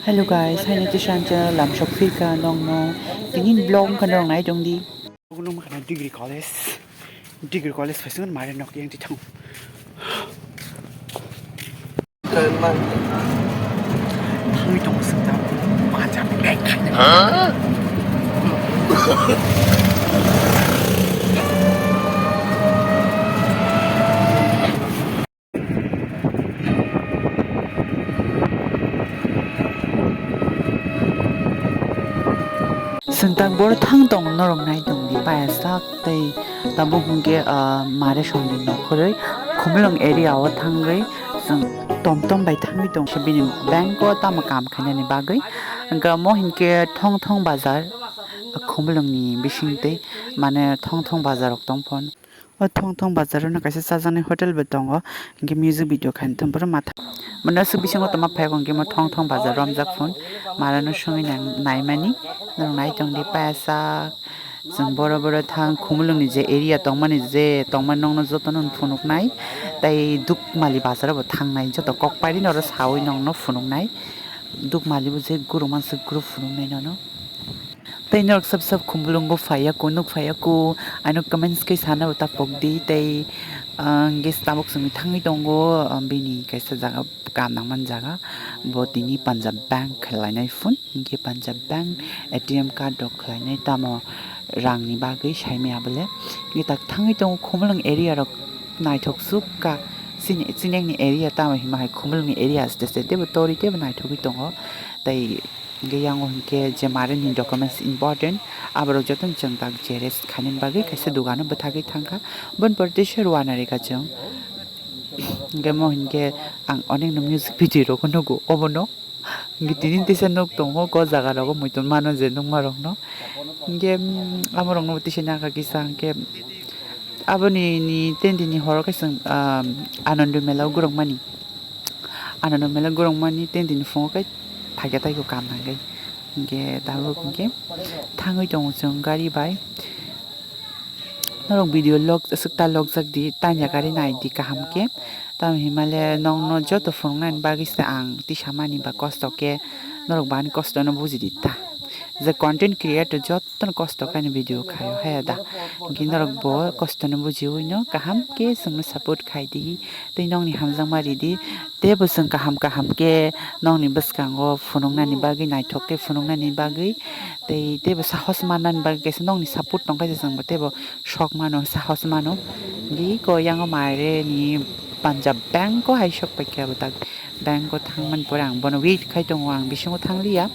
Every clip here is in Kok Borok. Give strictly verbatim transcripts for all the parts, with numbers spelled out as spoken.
Hello guys, hai nai Tishan channel lamsok phirka nongno tini vlog wngkha norok nai tongdi. Nung makhana degree college, degree college phaising mare nok yang tithang. Thangwi tongo sing ta, bacha bek. Sengtak boro thang tong norok nai tong di paya sak tei tabuk hwnkhe, ah, mare songdi nokhorwi Khumulwng area o thangwi chwng tom tom bai thangwi tong se bini bank o tamo kam khainani bagwi hwnkhe omo hinkhe Thong Thong bazar Khumulwng ni bising tei mane Thong Thong bazar rok tong phon. O Thong Thong bazar o no kaisa chajaknai hotel bo tongo, hinkhe music video khaina thang phuru ma thang. Mane aswk bisingo tongma phai hwnkhe mo Thong Thong bazar romjak phun, mare no songwi nang-, naimani, norok nai tong di paya sak. Chwng boro boro thang Khumulwng ni je area tongmani je tongmani nokno jotono phunuknai, tei Dukmali bazar o bo thangnai, joto kok pairi no oro sawi nokno phunuknai, Dukmali bo je guru mansuk guru phunuknai nono. Tei norok sab sab Khumulwngo phaiya ku, nuk phaiya ku, ano comments khe sana bo ta pok di, tei, ah, hwnkhe tabuk chwngwi thangwi tongo, ah, bini kaisa jaga, kam nangmani jaga, bo tini Punjab Bank khwlainai phone, hinkhe Punjab Bank A T M card rok khwlainai tamo rangni bagwi saimaya bole, hinkhe tak thangwi tongo Khumulwng area rok naithok suk ka, chini, chini area tamo hima hai Khumulwngni area aste aste teibo tori teibo naithogwi tongo, tei Hingke yango hingke je mare ni documents important, aborok jotono chwng tak xerox khainani bagwi kaisa dogano bwthagwi thangkha. Boni pore teisa rwna rikha chwng. Hingke mo hingke ang onekno music video rokno nugo obono. Hingke tini teisa nuk tongo, o jaga rogo muiton mano je nukma rokno. Hingke, mm, amorokno teisa nangkha kisa hingke aboni ni ten dini horo kaisa, um, Anando Mela o gorok mani. Anando Mela gorok mani ten dini phungo khe phaikha tei kok kam nangkhe. Hingke tabuk hingke thangwi tongo chwng gari bai. Norok video log aswk ta logjak di, tanya gari nai di kaham khe. Tamo himale nokno joto phunuknani bagwi se ang tisamani ba kosto khe norok bani kosto no buji di ta. Je content creator jot Jotono kosto khaini video khaio haya da. Hingke norok bo kosto no bujiwi no kaham khe chwngno support khai di. Tei nokni hamjakma ridi. Teibo chwng kaham kaham khe nokni bwskango phunuknani bagwi naithok khe phunuknani bagwi. Tei teibo sahos mannani bagwi kaisa nokni support tongkha se chwngbo teibo sok mano sahos mano. Hingke eko yango maire ni Punjab Bank o hai sok paikha bwtak. Bank o thangmani pore ang bono wait khai tongo, ang bisingo thangliya.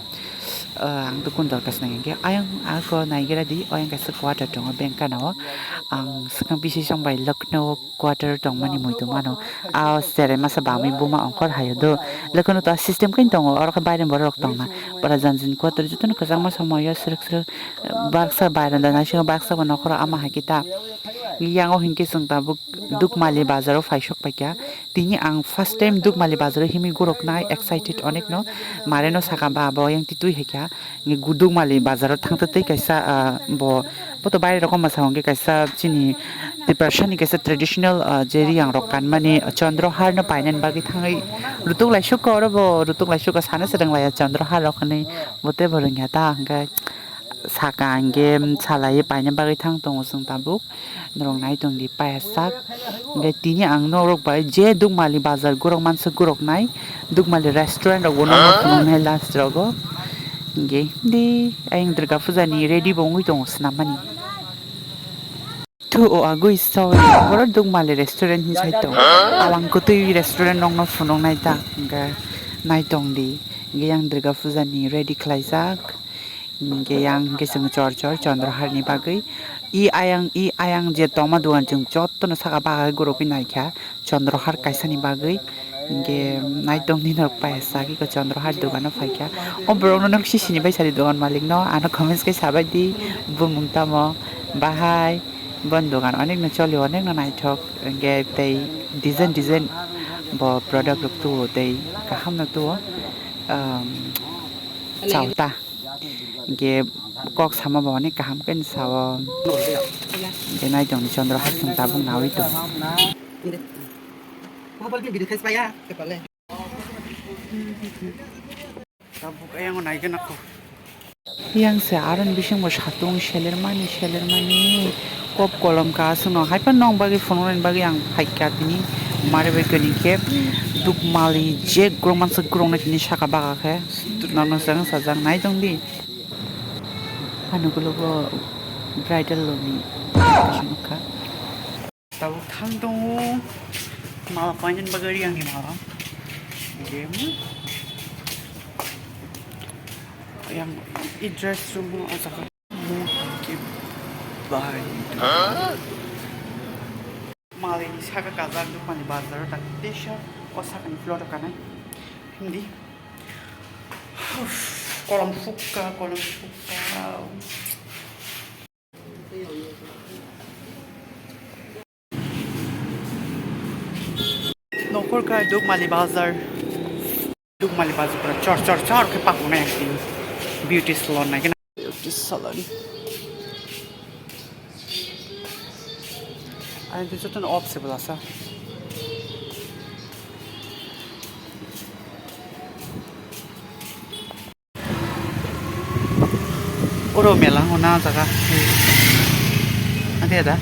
Ah, ang to kun dorkar se nang hingke ayang ako naigira di, ayang kaisa quarter tongo bank gana o. Ang swkang bisi song bai Lucknow quarter tongmani muitu mano. A cherai masa bamwi buma ongkhor hayo do. Lucknow to a system khe tongo, oro khe baireni borok rok tongna. Pura janjin quarter jotono kwchangma somoyo srwk srwk, baksa bairanda naising baksa bo nokhoro ama hai khe ta. Yango hingke chwng tabuk Dukmali bazar o phaisok paikha. Tini ang first time Dukmali bazar o himwi gorok nai excited onek no. Mare no saka ba bo yang titui hai kha. Ngi gu Dukmali bazar o thang tei kaisa, ah, bo, bo to baire rok ma sa hwnkhe kaisa chini Tiprasa ni kaisa traditional, ah, je riyang rok kanmani Chandra Har no painani bagwi thangwi rutuk laisuk ko oro bo rutuk laisuk ko sana se rwng laiya Chandra Har rok hinwi bo tei bo rwngya ta hwnkhe saka hwnkhe salaiwi paina bagwi thang tongo chwng tabuk. Norok nai tong di paya sak. Hingke tini ang norok bai je Dukmali bazar gorok mansa gorok nai. Dukmali restaurant rok bo nang nai last rogo. Hingke di ayang Durga Puja ni ready bo wngwi tongo swnam mani. Thu o agoi sorry. Boro Dukmali restaurant hin sai tongo. Awang kotoi restaurant rok no phunuk nai ta. Hingke nai tong di. Hingke yang Durga Puja ni ready khlai jak. Hingke yang hingke chwng chor chor Chandra Har ni bagwi. I ayang, i ayang je tongma dogan chwng jotono saka baga gorogwi naikha Chandra Har kaisa ni bagwi. Hingke nai tong di norok paya sagi ko Chandra Har dogan o phaikha. O borok no nok sisini bai sadi dogan malik no ano comments khe sabai di bumung tamo bahai bon dogan onek no choli onek no naithok hingke tei design design bo product rok tuo tei kaham no tuo, um, chao ta. Hingke kok sama bo onek kaham khe sao. Hingke nai tong di Chandra Har chwng tabuk nawi tong. Tabuk ayang naigena ko. Yang se aron bising bo satung seler mani, seler mani. Kop kolom ka aswkno. Haipa nong bagwi phone rwna bagwi ang phaikha tini. Mare bai kani khe dukmali je grong mansa grong na tini saka baga khe. Nokno sang sajak nai tong di. Ano kulo bo bridal loni. Nukha. Tabuk thang tongo. Mala painani bagwi riyangni mala. Oke. Yang i dress room o jaga. Mali saka kajak dukmani bazar tak tisa o sakani floor o kanai. Hindi. Kolom fukka, kolom fukka. Nokor ka Dukmali Bazar. Dukmali Bazar pura chor chor chor khe pakunai ang tini. Beauty salon nai khe na. Beauty salon. Ani tu joto no off se bwlasa. Oro mela hwnna jaga. Ade da.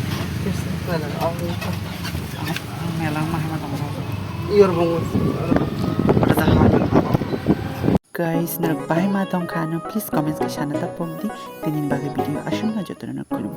Mela ma hema tong. Yor bongo. Guys, na bai ma tong kha no, please comments ke sana ta pom di. Tinin bagwi video asum na joto no khulum.